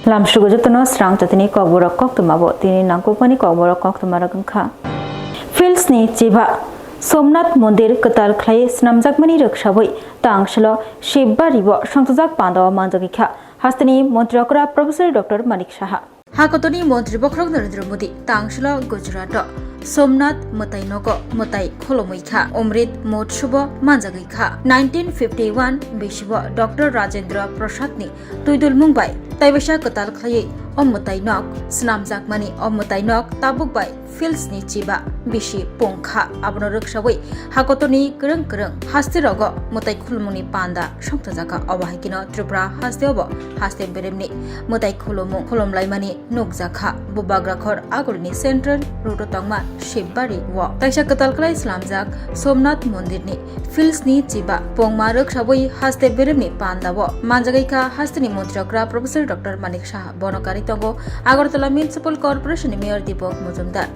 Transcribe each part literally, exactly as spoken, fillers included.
Lamsugo jotono srang chatini kokborok koktwma bo tini nangkukmani kokborok koktwma rok wngkha. Fields ni chiba Somnath Mondir kwtal khlai swnamjakmani rwksawi tangsalo Shibbario songchajak pandao manjagwi kha hasteni montri okra Professor Doctor Manik Saha. Hakotorni montri bokhorok Narendra Modi tangsalo Gujarat o Somnath mwtai nogo mwtai khulumwi kha, Amrit Mahotsav o manjagwi kha. Nineteen fifty one bisibo Doctor Rajendra Prasad ni twidulmung bai taibaisa kwtal khlaiwi o mwtai nok swnamjakmani. O mwtai nok tabuk bai Fields ni chiba bisi pung kha. Abono rwksawi hakotorni kwrwng kwrwng haste rogo mwtai khulumungni panda songchajakha. Obo hai kheno Tripura haste obo haste beremni mwtai khulumung khulumlaimani nukjakha. Bubagrakhor Agulini Central Road o tongma Shibbario taisa kwtal khlai swnamjak Somnath Mondirni Fields ni chiba pungma rwksawi haste beremni pandao manjagwi kha hasteni montri okra Professor Doctor Manik Saha. Bono karwi tongo Agartala Municipal Corporation ni Mayor Deepak Majumdar,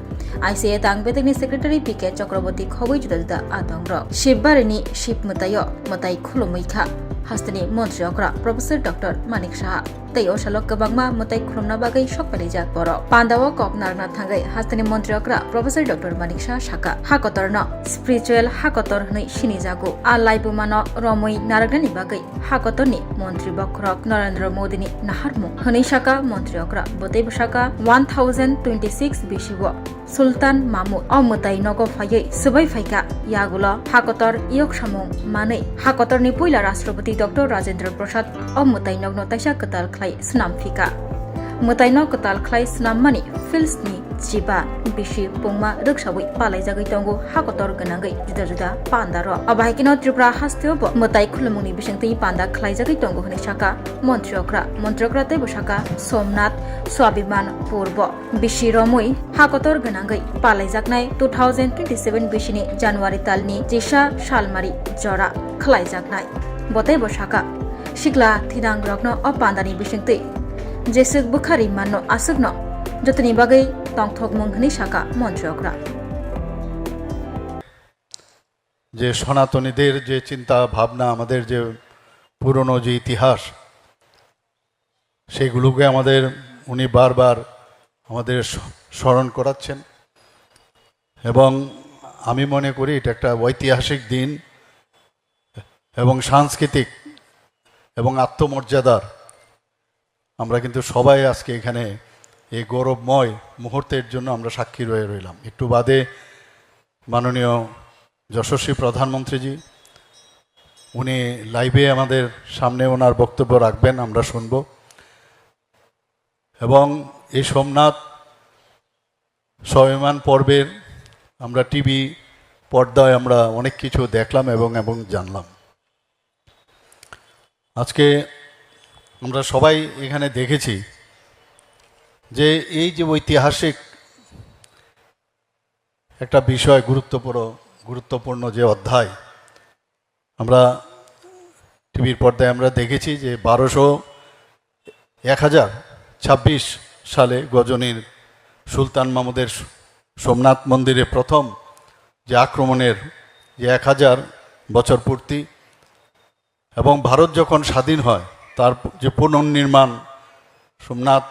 I C A tang bedekni Secretary P K Chakraborty khogwi juda juda adongrok. Shibbarini Shib mwtaio mwtai khulumwi kha hasteni montri okra Professor Doctor Manik Saha. Tei o salo kwbangma mwtai khulumna bagwi sok pailaijak borok. Pandao kok narwkna thangwi hasteni montri okra Professor Doctor Manik Saha saka, hakotorno spiritual hakotor hwnwi sinijago. A laibumano romwi narwknani bagwi hakotorni montri bokhorok Narendra Modini naharmung hwnwi saka montri okra. Bo teibo saka, one thousand twenty six bisibo Sultan Mahmud o mwtai nogo phaiwi swbai phaikha. Yagulo hakotor yok samung manwi hakotorni puila Rashtrapati Doctor Rajendra Prasad o mwtai nokno taisa kwtal khlai swnam phika. Mwtai nok kwtal khlai swnammani Fields ni chiba bisi pungma rwksawi palaijagwi tongo hakotor gwnangwi juda juda panda rok. Abo hai kheno Tripura hasteo bo mwtai khulumungni bisingtwi panda khlaijagwi tongo hwnwi saka montri okra. Montri okra teibo saka Somnath Swabiman Pur bo bisi romwi hakotor gwnangwi palaijaknai two thousand twenty seven bisini January talni chisa salmari jora khlaijaknai. Bo teibo saka, sikla thinang rokno o pandani bisingtwi jeswk bwkha ri manno aswkno jotoni bagwi tongthokmung hwnwi saka montri okra. যে সনাতনীদের যে চিন্তা ভাবনা, আমাদের যে পুরনো যে ইতিহাস, সেগুলোকে আমাদের উনি বারবার আমাদের স-, স্মরণ করাচ্ছেন। এবং আমি মনে করি এটা একটা ঐতিহাসিক দিন এবং সাংস্কৃতিক এবং আত্মমর্যাদার আমরা কিন্তু সবাই আজকে এখানে এই গৌরবময় মুহূর্তের জন্য আমরা সাক্ষী রয়ে রইলাম। একটু বাদে মাননীয় যশস্বী প্রধানমন্ত্রীজি, উনি লাইভে আমাদের সামনে ওনার বক্তব্য রাখবেন, আমরা শুনব। এবং এই সোমনাথ স্বাভিমান পর্বের আমরা টিভি পর্দায় আমরা অনেক কিছু দেখলাম এবং, এবং জানলাম। আজকে আমরা সবাই এখানে দেখেছি যে এই যে ঐতিহাসিক একটা বিষয়, গুরুত্বপূর্ণ, গুরুত্বপূর্ণ যে অধ্যায়, আমরা টিভির পর্দায় আমরা দেখেছি যে বারোশো, এক হাজার ছাব্বিশ সালে গজনীর সুলতান মাহমুদের সো-, সোমনাথ মন্দিরে প্রথম যে আক্রমণের যে এক হাজার বছর পূর্তি, এবং ভারত যখন স্বাধীন হয়, তার যে পুনর্নির্মাণ, সোমনাথ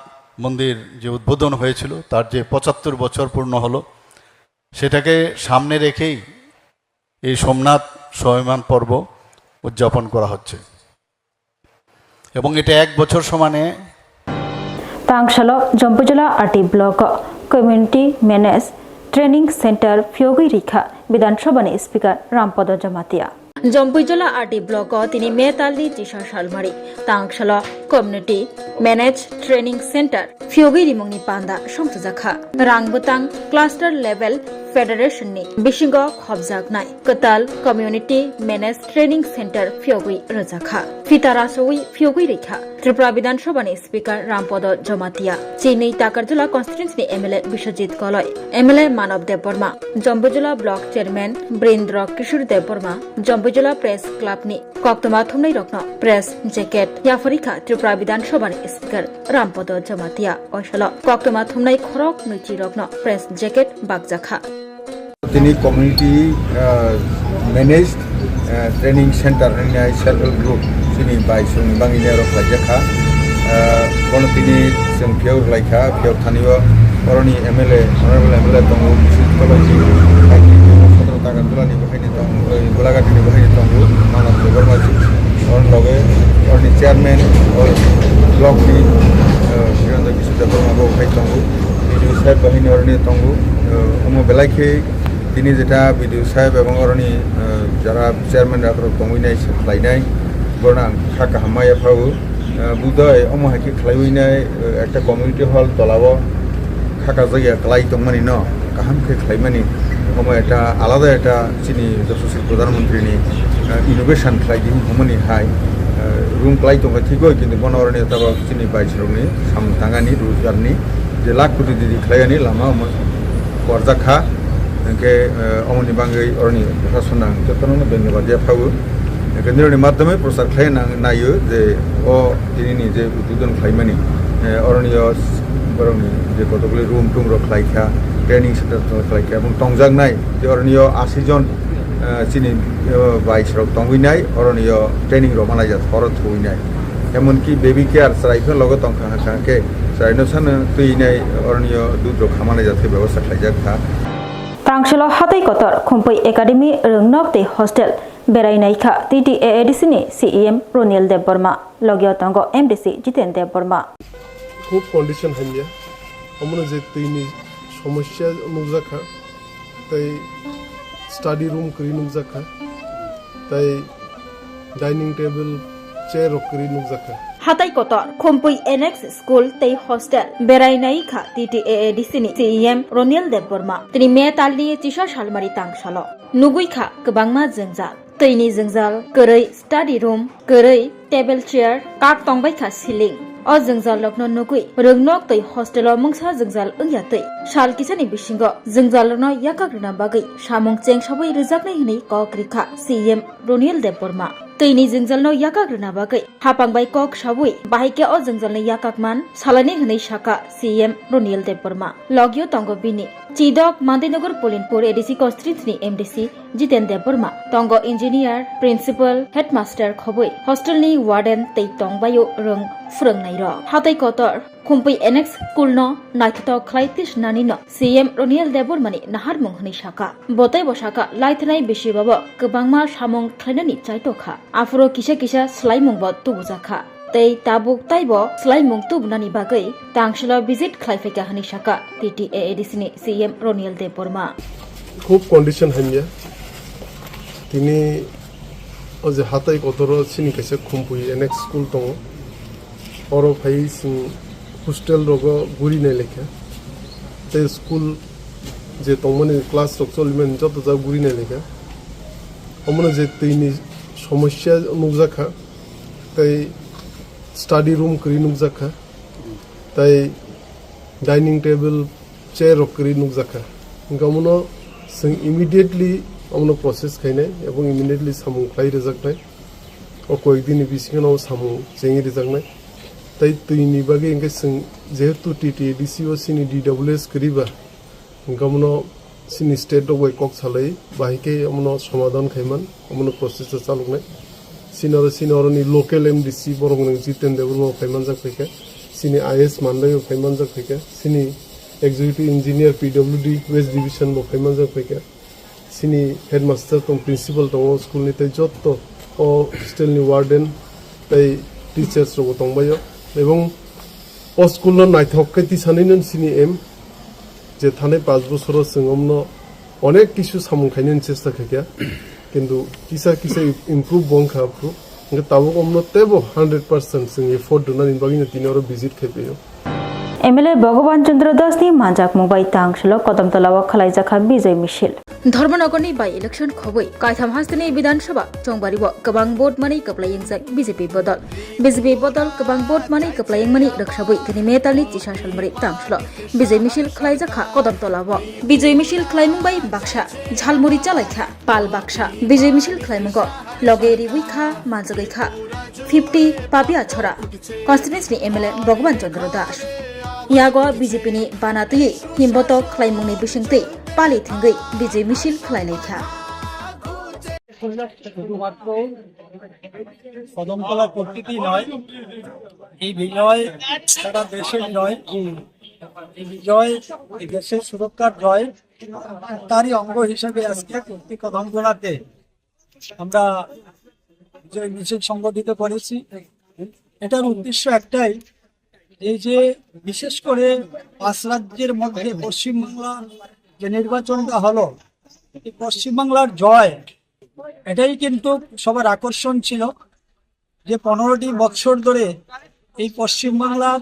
মন্দির যে উদ্বোধন হয়েছিল, তার যে পঁচাত্তর বছর পূর্ণ হলো, সেটাকে সামনে রেখেই এই সোমনাথ স্বাভিমান পর্ব উদযাপন করা হচ্ছে। এবং এটা এক বছর সমানে Tangsalo Jompuijala R T block o Community Managed Training Center phiyogwi rikha Bidhan Sabhani Speaker Rampodo Jamatia. Jompuijala R T block o tini May talni chisa salmari tangsalo Community Managed Training Center phiyogwi rimungni panda songchajakha. Rang bwtang cluster level federation ni bisingo khopjaknai kwtal Community Managed Training Center phiyogwi rwjakha. Phita rasowi phiyogwi rikha Tripura Bidhan Sabhani Speaker Rampodo Jamatia, chini Takarjala constituency ni M L A Biswajit Goloi, M L A Manav Debbarma, Jompuijala Block Chairman Brindra Kishore Debbarma, Jompuijala Press Club ni koktwma thumnai rokno press jacket yapharikha Tripura Bidhan Sabhani Speaker Rampodo Jamatia. Oisalo koktwma thumnai khorok nwichi rokno press jacket bakjakha. Tini community, ah, managed, ah, training center hwnwi self help group chini bai chwng bangwi le rok khlaijak kha. Bono tini chwng phiyok rwlai kha, phiyok thani o oroni M L A, honorable M L A tongo, Biswajit Koloji, sotro Tagarjala ni bo haino tongo, Golaghati ni bo haino tongo, Manas Debbarma ji, oroni loge oroni chairman, o block ni, eh, Birendra Kishore Debbarma bo hai tongo, B D O saheb bo haino oroni tongo, eh, omo belai khe tini jeta B D O saheb ebong oroni, eh, jara chairman rok tongwi nai se khlai nai, borno ang kha kaham ma yapha o. Ah, budai omo hai khe khlaiwi nai, eh, ekta community hall tola o khakajak ya kwlai tongmani no kaham khe khlaimani, omo ekta alada ekta chini Yashaswi Pradhan Mantri ni, ah, innovation khlai di hwnmani hai, ah, room kwlai tongkha thik oi, kintu bono oroni tabok chini baisrokni samung tangani, rojgarni je lakh koti didi khlaiyani lama omo korjak kha. Hwnkhe, eh, omoni bagwi oroni prasasonno ang jotono dhonyobad yaphago. Hwnkhe nirokni madhyome prochar khlai nang-, naio je o tinini je udbodhon khlaimani, eh, oroni o borokni je kotokli room tum rok khlai kha, training center rok khlai kha, ebong tongjaknai je oroni o asi jon, eh, chini, eh, baisrok tongwi nai, oroni o training rok manai jak, oro thuwi nai. Emonki baby care chwrai phano logo tongkha, hwnkha hwnkhe chwraino sano twi nai, oroni o dudh rok khamani jathai bebosta khlaijak kha. Tangshilo hatai kotor Khumpui Academy rwngnok tei hostel berai naikha T T A A D C ni C E M Roniel Debbarma, logio tongo M D C Jiten Debbarma. Khub condition hamya, omono je twini somosya nukjakha, tei study room kwrwi nukjakha, tei dining table, chair rok kwrwi nukjakha. Hatai kotor Khumpui Annex School tei hostel berai naikha T T A A D C ni C E M Roniel Debbarma. Tini May talni chisa salmari tangsalo nugwi kha kwbangma jwngjal. Twini jwngjal kwrwi, study room kwrwi, table chair kak tongbai kha ceiling. O jwngjalrokno nugwi rwngnok tei hostelo mungsa jwngjal wngya twi sal kisani bisingo jwngjalrokno yakak rwna bagwi samung chengsabwi rwjaknai hwnwi kok rikha C E M Roniel Debbarma. Twini jwngjalno yakak rwna bagwi hapang bai kok sabwi bahai khe o jwngjalni yakak man salaini hwnwi sakha C E M Roniel Debbarma. Logio tongo bini Chidok Mandainagar Polinpur A D C constituency ni M D C Jiten Debbarma, tongo engineer, principal, headmaster khobwi, hostel ni warden tei tongbaio rwng phwrwngnairok. Hatai kotor Khumpui Annex School no naithothok khlai tisnani no C M Roniel Debbarma ni naharmung hwnwi sakha. Bo teibo sakha, laithanai bisi babo kwbangma samung khlainani chaitokha. Aphuru kisa kisa swlaimungbo tubujakha. Tei tabuk taibo swlaimung tubunani bagwi tangsilo visit khlai phaikha hwnwi sakha T T A A D C ni C M Roniel Debbarma. Khub condition hamya. Tini o je hatai kotoro chini kaisa Khumpui Annex School tongo. Oro phai chwng hostel rogo guri nai lekha. Tei school je tongmani class rok cholimani joto jaga guri nai lekha. Omono je twini somosya nukjakha. Tei study room kwrwi nukjakha, tei dining table, chair rok kwrwi nukjakha. Hwnkhe omono chwng immediately omono process khainai ebong immediately samung khlai rwjaknai. O koyek dini bisingo samung chengwi rwjaknai. Tei twini bagwi hwnkhe chwng jehetu T T A D C o chini D W S kwrwi ba, hwnkhe omono chini state rok bai kok salai, bahai khe omono somadhan khaiman, omono process o chaloknai. Chini oro, chini oroni local M D C borok nwng Jiten Debbarma bo phaimanjak phaikha, chini I S Mandai bo phaimanjak phaikha, chini executive engineer P W D West Division bo phaimanjak phaikha, chini headmaster tong, principal tongo school ni, tei jotto o hostel ni warden tei teachers rok bo tongbaio, ebong o school no naithok khe tisanino chini aim. Je thanai panch bosoro chwng omno onek kisu samung khainani chesta khaikha, kintu kisa kisa improve bo wngkha aphuru. Hwnkhe tabuk omno teibo hundred percent chwng effort rwnani bagwino tini oro visit khai phaio. M L A Bhagaban Chandra Das ni manjakmung bai tangsilo Kodamtola o khwlaijakha Bijay Misil. Dharmanagar ni by election khobwi kaitham hasteni Bidhan Sabha chongbario kwbang vote manwi kwplai wngjak B J P bodol. B J P bodol kwbang vote manwi kwplai wngmani rwksabwi tini May talni chisa salmari tangslo Bijay Misil khwlaijakha Kodamtola o. Bijay Misil khwlaimung bai baksa jhalmuri chalaikha pal baksa. Bijay Misil khwlaimungo loge riwi kha manjagwi kha fifty Papiachora constituency ni M L A Bhagaban Chandra Das. Yago B J P ni bana twiwi himbotok khwlaimungni bisingtwi pali thwngwi Bijay Misil khwlailaikha. শুধুমাত্র কদমতলা পরিস্থিতি নয়, এই বিজয় সারা দেশের নয়, এই বিজয় এই দেশের সুরক্ষার জয়। তারই অঙ্গ হিসেবে আজকে প্রতি কদমতলাতে আমরা বিজয় মিছিল সংগঠিত করেছি। এটার উদ্দেশ্য একটাই, এই যে বিশেষ করে পাঁচ রাজ্যের মধ্যে পশ্চিমবাংলা যে নির্বাচনটা হলো, এই পশ্চিমবাংলার জয়, এটাই কিন্তু সবার আকর্ষণ ছিল যে পনেরোটি বৎসর ধরে এই পশ্চিমবাংলার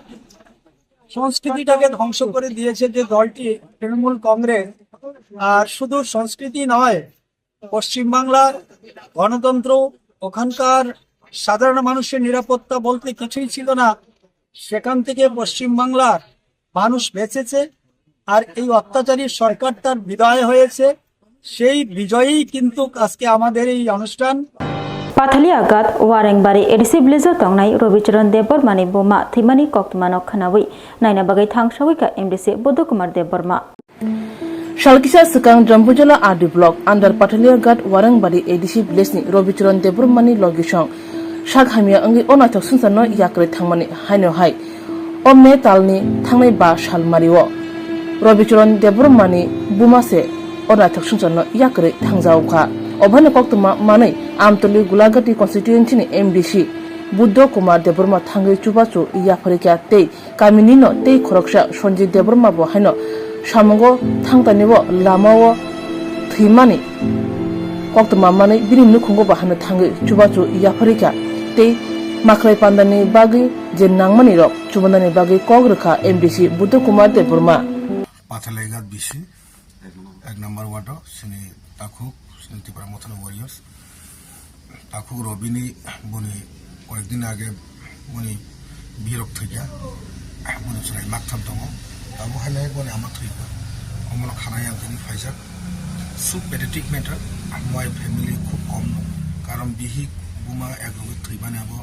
সংস্কৃতিটাকে ধ্বংস করে দিয়েছে যে দলটি, তৃণমূল কংগ্রেস। আর শুধু সংস্কৃতি নয়, পশ্চিমবাংলার গণতন্ত্র, ওখানকার সাধারণ মানুষের নিরাপত্তা বলতে কিছুই ছিল না। সেখান থেকে পশ্চিমবাংলার মানুষ বেঁচেছে, আর এই অত্যাচারী সরকারটার বিদায় হয়েছে। সেই বিজয়েই কিন্তু আজকে আমাদের এই অনুষ্ঠান। Pathalia Ghat Warengbari A D C village o tongnai Robicharan Debbarmani buma thwimani koktwmano khwnawi naina bagwi thangsawi kha M D C Buddha Kumar Debbarma. Salkisa swkang Jambujala R D block under Pathalia Ghat Warengbari A D C village ni Robicharan Debbarmani logisong sak hamya wngwi o naithok swngcharno yakrwi thangmani haino hai o May talni thangnai ba sal mario Robicharan Debbarmani buma se o naithok swngcharno yakrwi thangjaokha. Obono koktwma manwi Amtoli Gulagati constituency ni M D C Buddha Kumar Debbarma thangwi chubachu yapharikha tei kamini no tei khoroksa Sanjit Debbarma bo haino samungo thangtani bo lama o thwimani koktwma manwi bini nukhungo bo haino thangwi chubachu yapharikha tei makhwlai pandani bagwi je nangmani rok chubanani bagwi kok rwkha M D C Buddha Kumar Debbarma. Pathalia Ghat B C, ek number ward o, sini takhuk, sini Tipra Mothani warriors. Takhuk Robini boni koyekdin age boni birok thwikha, boni chwrai maktham tongo. Abo haino boni ama thwikha. Omono khanai ang tini phaijak. So pathetic matter, my family khub kom no. Karon bihik buma ek loge thwibani abo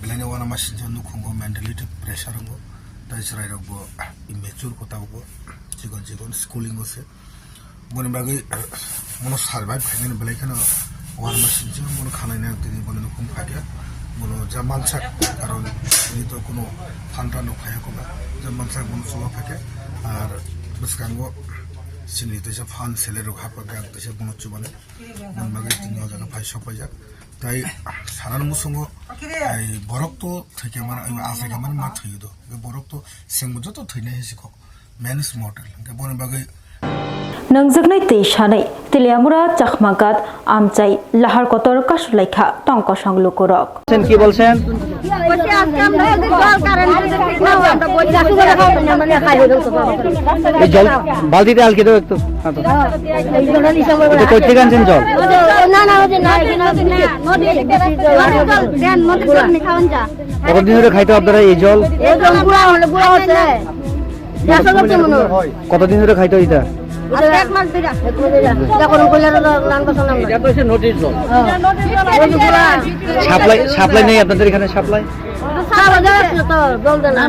belaini uanama sinjak nukhungo mentality pressure wngo. Tai chwrairokbo immature kotabo chikon chikon schooling o se. Boni bagwi, eh, bono survive khainani belai kheno uanama sinjak bono khanaina tini boni nukhung phaikha. Bono ja mansak karon tini to kuno phanta no phaiya koba. Ja mansak bono chuba phaikha. Ar bwskango sini teisa phan selerok hapha gak teisa bono chubani. Boni bagwi tini o jaga phai sok paijak. Tai sarani musungo ai borok to thwikha mano, ai asai kha mano ma thwiyo do. Borok to sengbo joto thwinai hai se kok. Men's mortal. Hingke boni bagwi. Nangjaknai twi sanai, Teliamura Chakma Ghat amchai lahar kotor kasulaikha tong kosong lukurok. Sen ki bolsen? বলছি, আজকে আমরা এই যে জল কারেন্ট ঠিক না হয়, আমরা বলছি, এই জল বালতিতে আলকে দাও একটু। হ্যাঁ তো। এই জলটা নিচে আমরা এটা কই থেকে আনছেন জল? না, না, ওই যে না, এখানে নদী, নদী, নদীর জল, নদীর জল, দেন, নদীর জল নিয়ে খাওয়ান যা। কতদিন ধরে খাইতো আপনারা এই জল? এই জল গুড়া হলে গুড়া হচ্ছে। কতদিন ধরে খাইতো এটা? আজকে এক মাস ধরে। এক মাস ধরে। যখন কইলে তো নাম বসানো আমরা। এটা তো হচ্ছে নদীর জল। হ্যাঁ। ওই যে গুড়া। সাপ্লাই, সাপ্লাই নেই আপনাদের এখানে সাপ্লাই? সারা জায়গা আছে তো, জল দেয় না।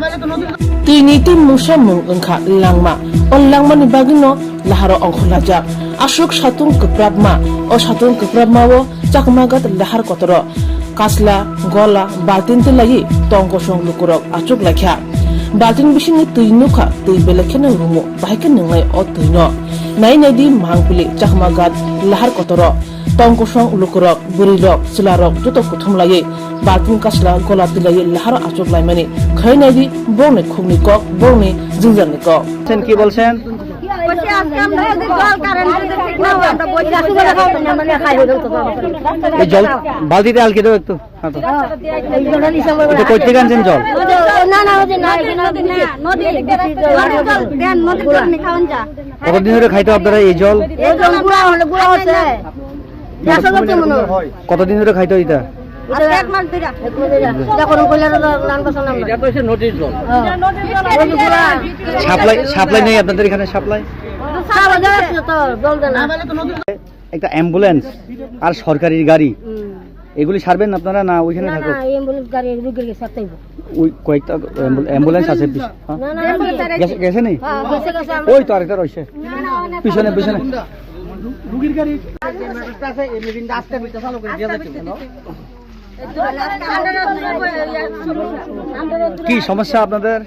Twi ni tei mungsa mung wngkha langma. O langmani bagwino laharo ongkhorlajak. Aswk satung kwprapma. O satung kwprapmao Chakma Ghat lahar kotoro kasla, gola, baltin twlaiwi tong kosong lukurok achuk laikha. Baltin bisingni twi nukha, twi belai kheno rumo, bahai khe nwngnai o twino. Nai nai di mangpili Chakma Ghat lahar kotoro tong kosong lukurok, bwrwirok, chwlarok joto kuthum laiwi baltin kasla, gola twlaiwi laharo achuk laimani. Khai nai di bongni khukni kok, bongni jwngjal ni kok. Sen ki bolsen? বলছি, আজকে আমরা এই যে জল কারেন্ট যদি ঠিক না হয়, আমরা বলছি, এই জল বালতিতে আলকে দাও একটু। হ্যাঁ তো। এই জলটা নিচে আমরা এটা কই থেকে আনছেন জল? ওই যে, না, না, ওই যে, না, এখানে নদী, নদী, নদীর জল, দেন, নদীর জল নিয়ে খাওয়ান যা। কতদিন ধরে খাইতো আপনারা এই জল? এই জল গুড়া হলে গুড়া হচ্ছে। একশো বছর মনে হয়। কতদিন ধরে খাইতো এটা? আজকে এক মাস ধরে। এক মাস ধরে। যখন কইলে তো নাম বসানো আমরা। এটা তো হচ্ছে নদীর জল। হ্যাঁ। ওই যে গুড়া। সাপ্লাই, সাপ্লাই নেই আপনাদের এখানে সাপ্লাই? সারা জায়গা আছে তো, জল দেয় না। একটা অ্যাম্বুলেন্স আর সরকারি গাড়ি, হুম। এগুলি ছাড়বেন আপনারা না ওইখানে না, থাকবে? না, এই অ্যাম্বুলেন্স গাড়ি রুগীর সাথে থাকবো। ওই কয়েকটা অ্যাম্বুল-, অ্যাম্বুলেন্স আছে পিছ-, হ্যাঁ? না, না, না, গেছে, গেছে নি? হ্যাঁ, গেছে, গেছে, আমরা ওই তো আরেকটা রয়েছে। না, না, না, পিছনে, পিছনে। রুগীর গাড়ি। যে মেশিনটা আছে, এই মেশিনটা আস্তে পিঠে চালু করে দিয়ে যাচ্ছে, বুঝলো? কি সমস্যা আপনাদের?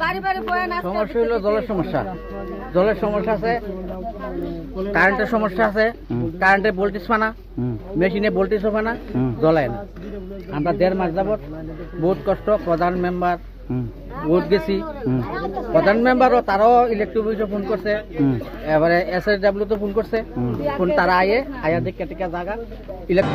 সমস্যা হলো জলের সমস্যা। জলের সমস্যা আছে, কারেন্টের সমস্যা আছে, হুম। কারেন্টের ভোল্টেজ পানা, হুম। মেশিনে ভোল্টেজও পানা, হুম। জ্বলে না। আমরা দেড় মাস যাবত বহুত কষ্ট, প্রধান মেম্বার, হুম। ভোট গেছি। হুম। প্রধান মেম্বারও তারাও ইলেকট্রিক অফিসে ফোন করছে, হুম। এবারে এসএসডব্লিউ তো ফোন করছে, হুম। ফোন তারা আয়ে, আয়া দেখে টেকা জায়গা। ইলেক-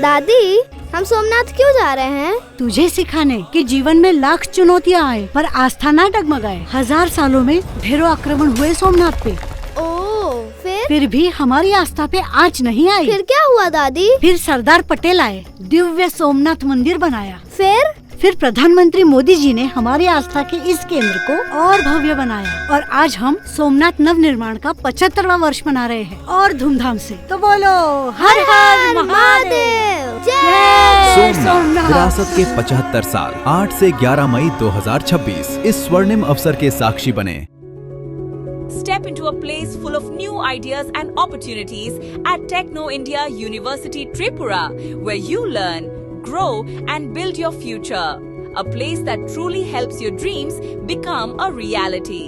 दादी, हम सोमनाथ क्यों जा रहे हैं? तुझे सिखाने कि जीवन में लाख चुनौतियां आए, पर आस्था ना डगमगाए। हजार सालों में ढेरों आक्रमण हुए सोमनाथ पे। ओ, फिर? फिर भी हमारी आस्था पे आंच नहीं आई। फिर क्या हुआ दादी? फिर सरदार पटेल आए, दिव्य सोमनाथ मंदिर बनाया। फिर? फिर प्रधानमंत्री मोदी जी ने हमारी आस्था के इस केंद्र को और भव्य बनाया और आज हम सोमनाथ नवनिर्माण का पचहत्तरवां वर्ष मना रहे हैं और धूमधाम से। तो बोलो, हर हर हर महादेव। महादेव। जय जय सोमनाथ। सोमनाथ। विरासत के पचहत्तर साल, आठ से ग्यारह मई दो हज़ार छब्बीस, इस स्वर्णिम अवसर के साक्षी बने। Step into a place full of new ideas and opportunities at Techno India University Tripura, where you learn, grow, and build your future. A place that truly helps your dreams become a reality.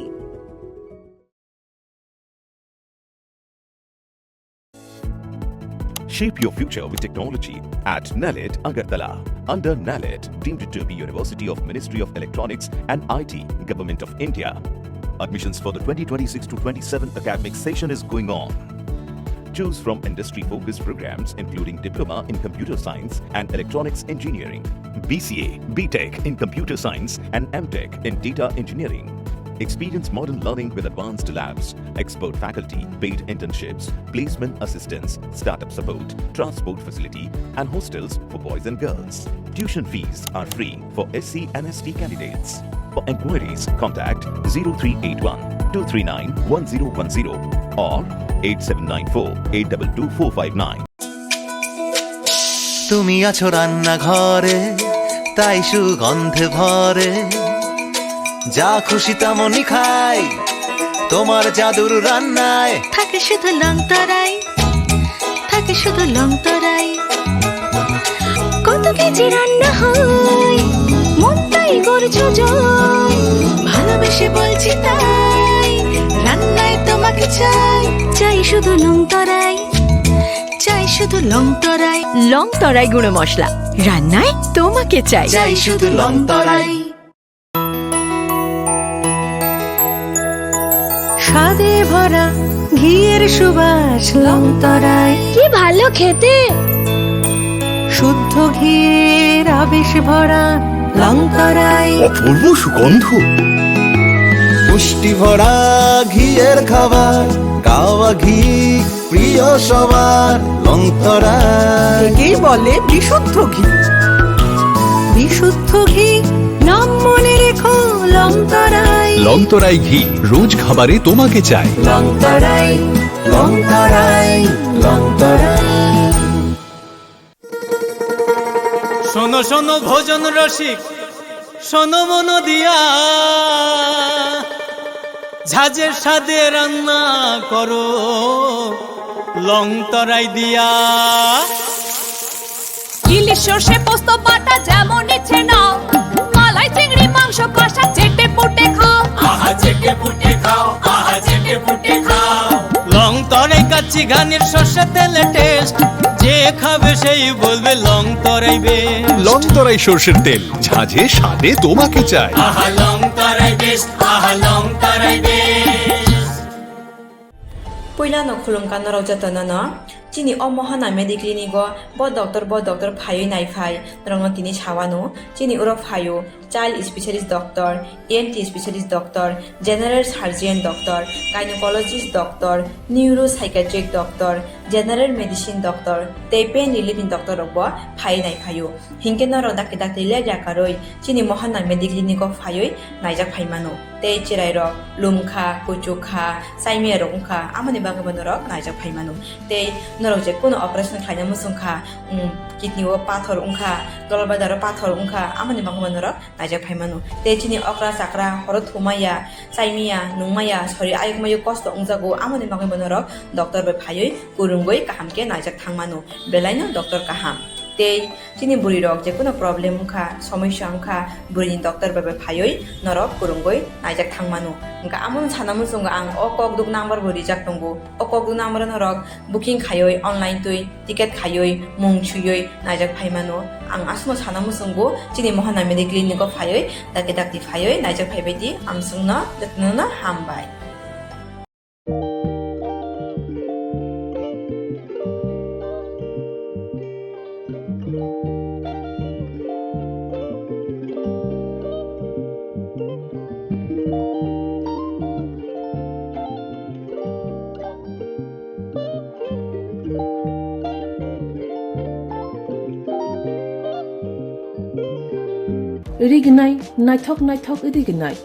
Shape your future with technology at NALET Agartala. Under NALET, deemed to be University of Ministry of Electronics and I T, Government of India. Admissions for the twenty twenty-six to twenty-seven academic session is going on. Choose from industry-focused programs including Diploma in Computer Science and Electronics Engineering, B C A, B Tech in Computer Science and M Tech in Data Engineering. Experience modern learning with advanced labs, expert faculty, paid internships, placement assistance, startup support, transport facility, and hostels for boys and girls. Tuition fees are free for S C and S T candidates. For inquiries, contact zero three eight one two three nine one zero one zero or eight seven nine four eight two two four five nine. তুমি আছো রান্নাঘরে, তাই সুগন্ধে ভরে। যা খুশি তেমনই খাই, তোমার জাদুর রান্নায়। থাকে শুধু লংতরাই, থাকে শুধু লংতরাই। কত কেজি রান্না হয়, মনটাই করছো জয়। ভালোবেসে বলছি তাই, রান্নায় তোমাকে চাই। চাই শুধু লংতরাই, চাই শুধু লংতরাই। লংতরাই গুঁড়ো মশলা, রান্নায় তোমাকে চাই। চাই শুধু লংতরাই। স্বাদে ভরা ঘিয়ের সুবাস লংতরাই। কি ভালো খেতে! শুদ্ধ ঘিয়ের আবেশ ভরা লংতরাই। অপূর্ব সুগন্ধ। পুষ্টি ভরা ঘিয়ের খাবার, গাওয়া ঘি প্রিয় সবার লংতরাই। একেই বলে বিশুদ্ধ ঘি। বিশুদ্ধ ঘি, নাম মনে রেখো লংতরাই। লংতরাই ঘি, রোজ খাবারে তোমাকে চাই। লংতরাই, লংতরাই, লংতরাই। শোনো শোনো ভোজন রসিক, শোনো মন দিয়া, ঝাঁঝের স্বাদে রান্না করো লং তরাই দিয়া। ইলিশ সর্ষে পোস্ত বাটা যেমন ইচ্ছে নাও, মালাই চিংড়ি মাংস কষা চেটে পুটে খাও। আহা চেটে পুটে খাও, আহা চেটে পুটে খাও। গানের শস্য তেলে টেস্ট, যে খাবে সেই বলবে লং তরাই বেশ। লং তরাই সর্ষের তেল, ঝাঁঝে স্বাদে তোমাকে চাই। আহা, লং তরাই বেশ, আহা, লং তরাই বেশ। Puilano khulumkha norok jotono no. Chini o Mohana Mediclinic o bo doctor, bo doctor phaiwi naiphai norokno tini sawano. Chini uro phaio child specialist doctor, E N T specialist doctor, general surgeon doctor, gynecologist doctor, neuropsychiatric doctor, general medicine doctor tei pain relief ni doctor rok bo phaiwi naiphaio. Hinkhe norok dakti dakti ler yakarwi chini Mohana Mediclinic o phaiwi naijak phaimano. Tei chwrairok lumkha, kuchukha, chaimiyarok wngkha, amoni bagwi bo norok naijak phaimano. Tei norok je kuno operation khlaina muchungkha, um, kidney o pathor wngkha, dolbadaro pathor wngkha, amoni bagwi bo norok naijak phaimano. Tei chini okra chakra horo thumaya, chaimiya, nungmaya, sori ayuk mayuk kosto wngjago, amoni bagwi bo norok doctor bai phaiwi kwrwngwi kaham khe naijak thangmano. Belaino doctor kaham. Tei chini bwrwi rok je kuno problem wngkha, somosya wngkha, bwrwini doctor bai bai phaiwi norok kwrwngwi naijak thangmano. Hwnkha amoni sana muchungo ang o kokduk number bo rijak tongo. O kokduk number o norok booking khaiwi online twi ticket khaiwi mung swiwi naijak phaimano. Ang aswkno sana muchungo chini Mohana Mediclinic o phaiwi dakti dakti phaiwi naijak phaibaidi amswkno jotono hambai. Rignai, naithok naithok rignai.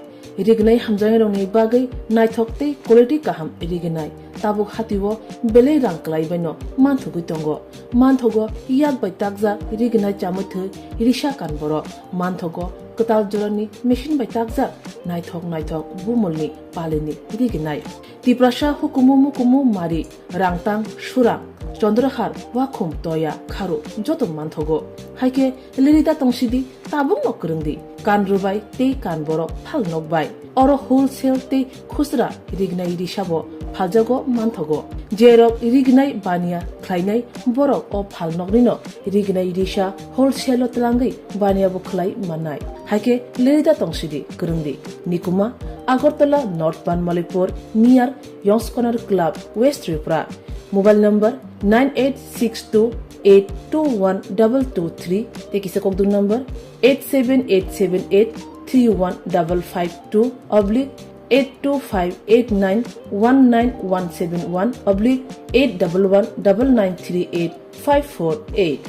Rignai hamjaknairokni bagwi naithok tei quality kaham rignai. Tabuk hatio belai rang kwlaibaino manthogwi tongo. Manthogo yak bai takjak rignai chamwi thwi risa kan borok. Manthogo kwtal jorani machine bai takjak naithok naithok bumulni palini rignai. Tiprasa hukumu mukumu mari, Rangtang, Surang, Chondrahar, Wakhum, Toya, Kharu joto manthogo. Haikhe lerida tongsidi, tabukno kwrwngdi, kan rwbai tei kan borok phal nokbai. Oro wholesale tei khusra rignai risabo phaljago manthogo. Jerok rignai baniya khlainai borok o phal noknino rignai risa wholesale o twlangwi baniya bo khlai mannai. Haikhe lerida tongsidi, kwrwngdi. Nikuma, Agartala North Banmalipur, near Yongskonar Club, West Tripura. Mobile number nine eight six two eight two one double two three, tei kisa kokduk number eight seven eight seven eight three one double five two oblique eight two five eight nine one nine one seven one oblique eight double one double nine three eight five four eight.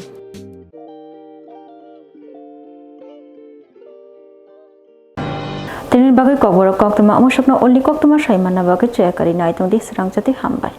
Tini bagwi kokborok koktwma, omo sokno olni koktwma sai manna bagwi chaya kari nai tong di, srang chati hambai.